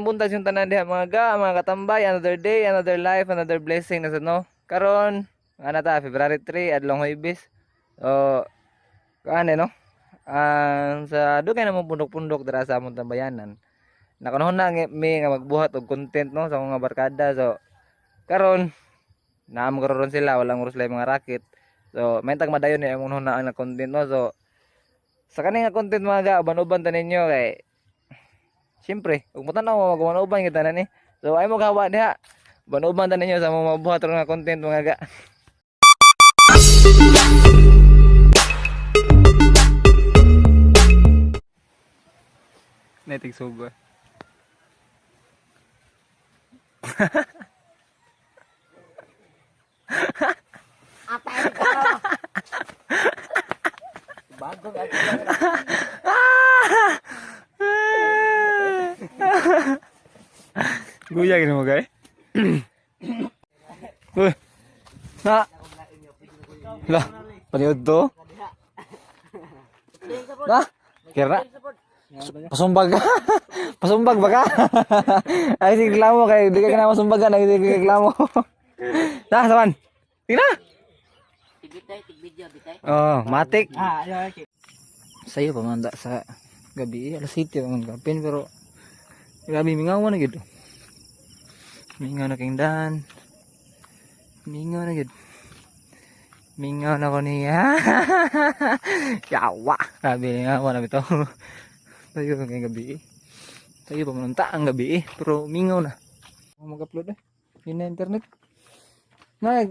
Maayong buntag yung tanan diha, mga ga, mga katambay, another day, another life, another blessing na sad, no. Karon, ana ta, February 3, adlong Huwebes. So, kuan eh, no? Ang sa dugay na mong pundok-pundok dira sa among tambayanan. Nakanahon na mi nga magbuhat og content, no, sa mga barkada. So, karon naamo karon sila, walang oras sila mga racket. So, may tag madayon ni among hunaan na content, no. So, sa kaning nga content, mga ga, uban-uban ta ninyo kay siyempre, ug mo tan-aw mag-uban kita na ni. So ay mo gawa diha. Uban-uban ta ninyo sa mga mabuhat ron nga content, mga ga. Netig sugo. Atay ka. Bagong ako. Guya gini mo gay. Uy. Na. Lah, paniud to. Na. Kira. Pasumbag ka. Pasumbag ba ka? Ay, sige, reklamo kay di ka na masumbagan, ay sige reklamo. Na, saman. Tingnan. Tigitay, tigbidyo, bitay. Oh, matik. Ah, ayaw, okay. Sayo pa man da sa gabi, alas 7 pa man gapin, pero grabe mingaw na gid. Mingaw na king dan. Mingaw na gid. Mingaw na ko niya. Yawa. Grabe mingaw na bitaw. Tayo kay gabi. Tayo pa man unta ang gabi, pero mingaw na. Ako mag-upload eh. Yun na internet. Na,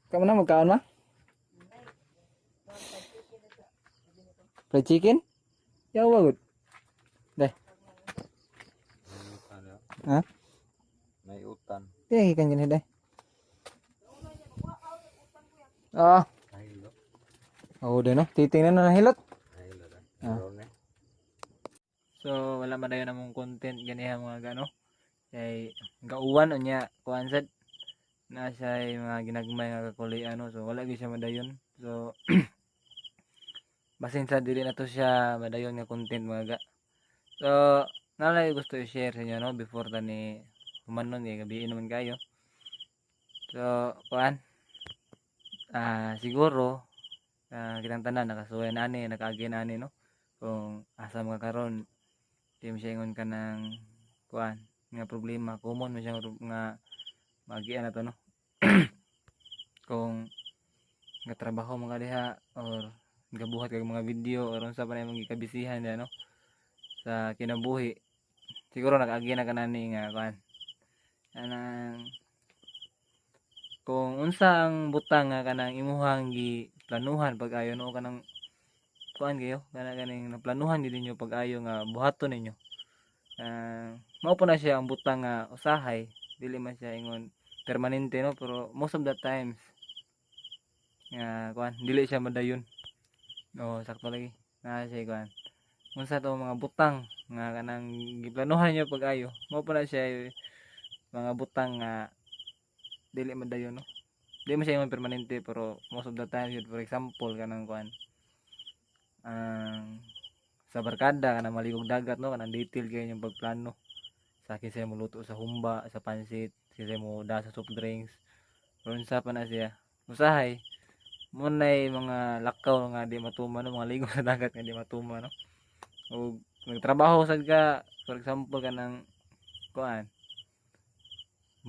kamo na magkaon ma? Fried chicken? Yawa gud. Dai. Ha? May utan. Kaya ikan gini dai. Ah, Nahilo. oh dai no. Titingnan na nahilot. Nahilo na. Ah. Meron eh. So wala man dayon among content ganiha, mga gano. Kay gauwan unya kuan sad na siya ay mga ginagmay nga kakulay ano, so wala gyud siya madayon. So basin sa dili na to siya madayon nga content, mga ga. So nalay gusto i-share sa inyo, no, before tani humanon kay gabi naman kayo. So kuan siguro kitang tanan nakasuway na ani, nakaagi na ani, no, kung asa mga karon di mo siya ingon ka ng kuan nga problema, common mo siya nga maagian na to, no, kung nga trabaho mga diha or gabuhat kag mga video or unsa pa na imong gikabisihan diha, no, sa kinabuhi. Siguro nakaagi na ka nani nga kuan anang kung unsa ang butang nga kanang imuhang giplanuhan pag-ayo, no, kanang kuan kayo kana kaning naplanuhan gid ninyo pag-ayo nga buhaton ninyo. Mao po na siya ang butang nga usahay dili man siya ingon permanente, no, pero most of the times nga kuan dili siya madayon, no. Sakto lagi na siya kuan unsa to mga butang nga kanang giplanuhan niyo pag-ayo, mao po na siya mga butang nga dili madayon, no. Di man siya ingon permanente, pero most of the time yun. For example, kanang kuan ang sa barkada kanang maligog dagat, no, kanang detail kayo yung pagplano sa kinsa mo luto sa humba, sa pansit, kinsa mo da sa soft drinks pero unsa pa na siya. Usahay mo nay mga lakaw nga di matuman, no, mga ligo sa dagat nga di matuman, no, o nagtrabaho sad ka, for example, kanang kuan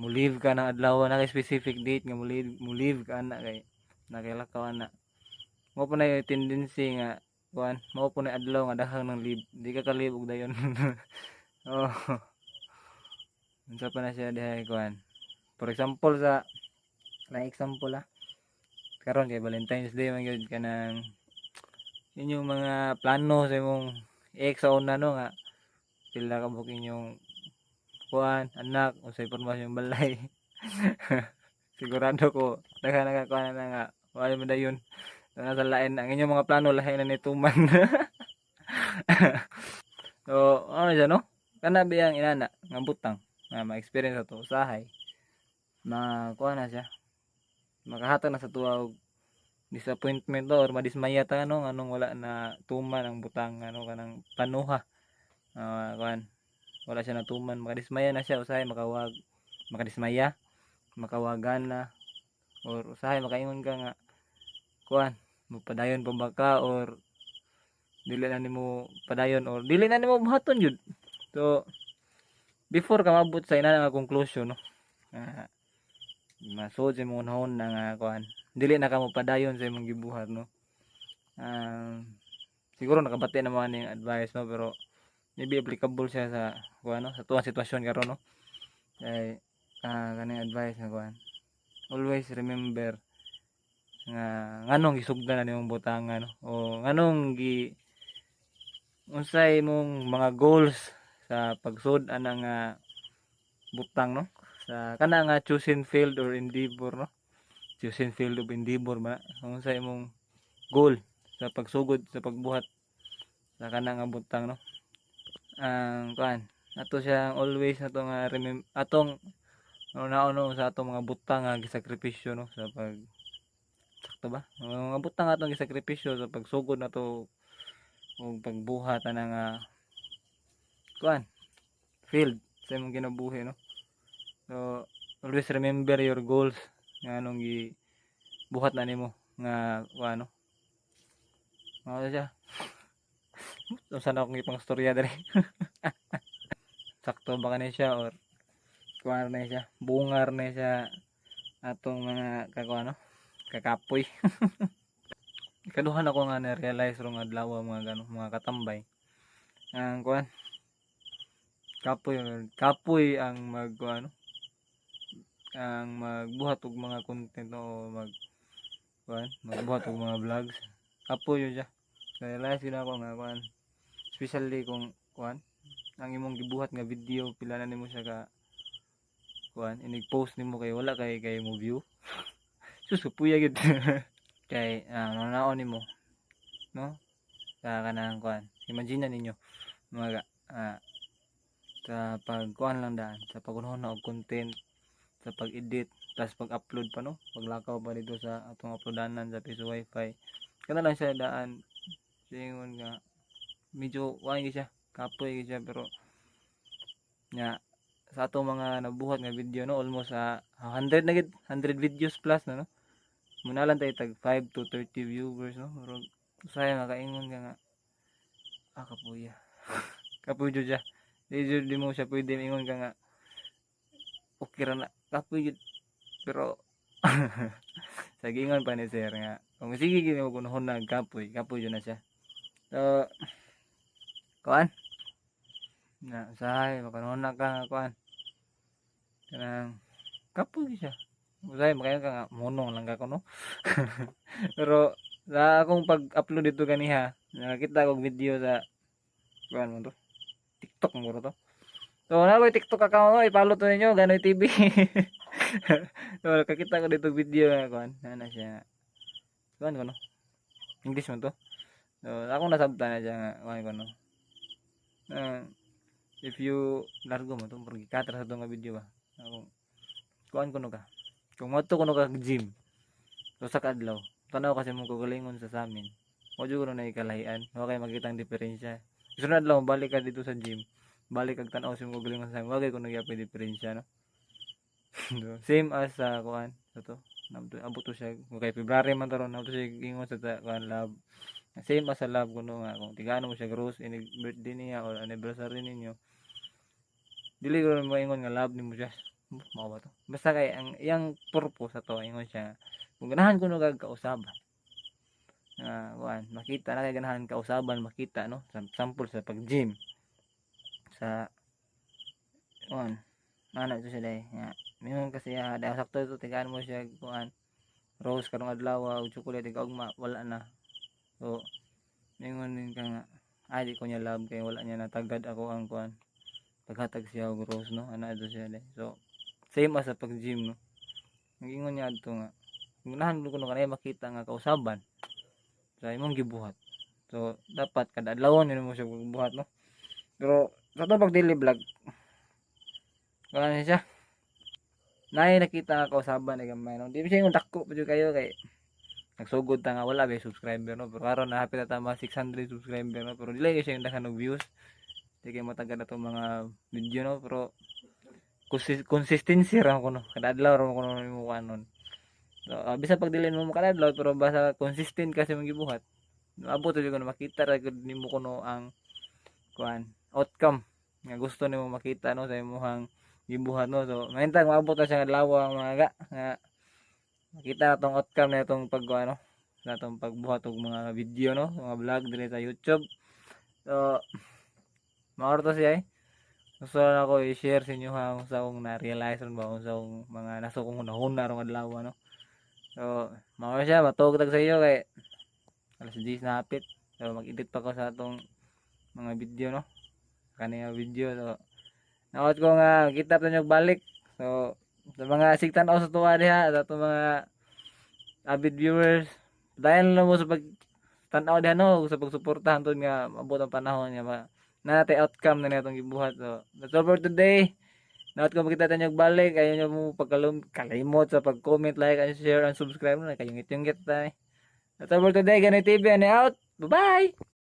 mo leave ka ng adlaw na kay specific date nga mo leave ka ana kay nakilakaw ana mo po na yung tendency nga kuan mao po na adlaw nga daghang ng leave, di ka ka-leave og dayon. Oh, unsa pa na siya diha kuan, for example sa na example karon kay Valentine's Day man gyud, kanang inyong mga plano sa imong ex sa una, no, nga pila ka buok inyong kuan anak, unsay pormasyon balay. Sigurado ko daghan na ka kuan na nga wala man dayon na sa lain ang inyong mga plano, lahi na nituman. So ano siya, no, kana biyang inana nga butang nga ma-experience ato usahay makuha na siya, makahatag na sa tuwa og disappointment to or madismaya ta, no, nganong wala na tuman ang butang ano kanang panuha. Kuan Wala siya natuman, makadismaya na siya. Usahay makawag, makadismaya, makawagana, or usahay makaingon ka nga kuan, mopadayon pa ba ka or dili na nimo padayon or dili na nimo buhaton jud. So before ka maabot sa ina nga conclusion, no, nga masud sa imong hunahuna na nga kuan, dili na ka mo padayon sa imong gibuhat, no, siguro nakabati na mo aning advice, no, pero maybe applicable siya sa kuan, no, sa tuwang sitwasyon karon, no. Kay kaning advice nga kuan, always remember nga nganong gisugdan na nimong butanga, no, o nganong gi unsay imong mga goals sa pagsud ana nga butang, no, sa kana nga chosen field or endeavor, no, chosen field of endeavor ba. Unsa imong goal sa pagsugod sa pagbuhat sa kana nga butang, no? Ang kuan ato siyang always nato nga remember atong naon, no, sa atong mga butang nga gisakripisyo, no, sa pag sakto ba mga butang atong gisakripisyo sa pagsugod nato ug pagbuhat ana nga kuan, field sa imong kinabuhi, no. So always remember your goals nga anong gi buhat na nimo nga kuan, no. Mao siya. Unsa na akong ipang storya diri? Sakto ba kani siya or kuan na siya, bungar na siya atong mga kakuan, no, kakapoy. Ikaduhan ako nga na-realize rong adlaw, mga gano, mga katambay, ang kuan, kapoy, kapoy ang mag ano, ang magbuhat og mga content o mag kuan, magbuhat og mga vlogs. Kapoy yun siya. Na-realize yun ako nga kuan, especially kung kuan, ang imong gibuhat nga video, pila na nimo siya ka kuan, inig post nimo kay wala kay kay mo view. Sus, kapuya gyud kay naon nimo, no, sa kanang kuan. Imagine na ninyo mga sa pagkuan lang daan, sa pagkunhon og content, sa pag-edit, plus pag-upload pa, no, paglakaw pa dito sa atong uploadanan sa Piso Wifi, kana lang siya daan. Singon nga medyo kuan gyud siya, kapoy gyud siya. Pero nya sa atong mga nabuhat nga video, no, almost sa 100 na gid, 100 videos plus na, no, muna lang tayo tag 5 to 30 viewers, no. Pero usahay makaingon ka nga, "Ah, kapuya, kapoy jud siya." Di jud, di mo siya pwede ingon ka nga okay ra na, kapoy jud. Pero sa giingon pa ni sir nga kung sige gid mo kunohon na kapoy, kapoy jud na siya. So kuan na, usahay makanuhon na ka nga kuan, kanang kapoy gyud siya. Usahay makaingon ka nga monong lang ka kuno. Pero sa akong pag-upload dito ganiha, nakakita kog video sa kuan mo to, TikTok mo to. So na ko TikTok account ko, i-follow to ninyo, Ganoy TV. So kakita ko dito video nga kuan na siya, kuan ko, no, English man to. So akong nasabtan na siya nga kuan ko, no, if you largo mo to, murag gikatra sa to nga video ba. Akong kuan kuno ka, kung moadto kuno ka gym usa ka adlaw, tanaw kasi mong kagalingon sa samin, wa jud kuno na kalahian, wa kay makitang diferensya. Sunod adlaw, balik ka dito sa gym, balik kag tan-aw sa imong kagalingon sa samin, wa kay kuno gyapon diferensya, no. Same as sa kuan sa to, abot to siya kay February man taron, abot siya ingon sa kuan, love. Same as sa love kuno nga kung tigaan mo siya rose inig birthday niya or anniversary ninyo, dili ko moingon nga love nimo siya. Mao ba to? Basta kay ang iyang purpose sa to, ingon siya kung ganahan kuno kag kausaban nga kuan, makita na kay ganahan kausaban, makita, no. Sample sa pag gym, sa kuan ana ito siya day nga mingon kasi dahil sakto ito, tigaan mo siya kuan, rose karong adlaw ug chocolate ikaugma, wala na. So mingon din ka nga, "Ay, di ko niya love kay wala niya natagad ako ang kuan, paghatag siya og rose," no. Ana ito siya day. So same as sa pag gym, no. Nag-ingon niya adto nga ganahan ko kuno kanay makita nga kausaban sa imong gibuhat. So dapat kada adlawon nimo siya buhat, no. Pero sa to pag daily vlog, wala na siya. Naay nakita nga kausaban na gamay, no. Di ba siya yung dako pa jud kayo kay nagsugod ta nga wala ba subscriber, no. Pero karon na hapit na tama 600 subscriber, no. Pero dili siya yung daghan og views. Di kay matagal na itong mga video, no, pero consistency ra ko, no, kada adlaw ra ko no imo kanon. So, bisan pag dili mo kada adlaw, pero basta consistent kasi mong gibuhat, maabot jud ko na makita ra gud nimo kuno ang kuan, outcome nga gusto nimo makita, no, sa imong gibuhat, no. So mahintag maabot na siya adlaw, mga ga, nga makita na tong outcome na itong pag ano na itong pagbuhat og mga video, no, mga vlog diri sa YouTube. So mao to siya eh. Gusto na ako i-share sa inyo ha kung sa akong na-realize ron ba, kung sa akong mga nasa akong hunahuna rong adlaw, no. So mao siya, matugtag sa iyo kay alas 10 na hapit. So mag-edit pa ko sa atong mga video, no, kani nga video. So naot ko nga kita pa nyo balik. So sa mga sigtan-aw sa tuwa diha, sa atong mga avid viewers, dahil na mo sa pag tan-aw diha, no, sa pagsuporta hantod nga maabot ang panahon nga na natay outcome na natong gibuhat. So that's all for today. Naot ko makita tayo balik. Ayaw nyo mo pagkalum kalimot sa pag-comment, like, and share, and subscribe na kayong itong tayo. That's all for today. Ganoy TV and out. Bye bye.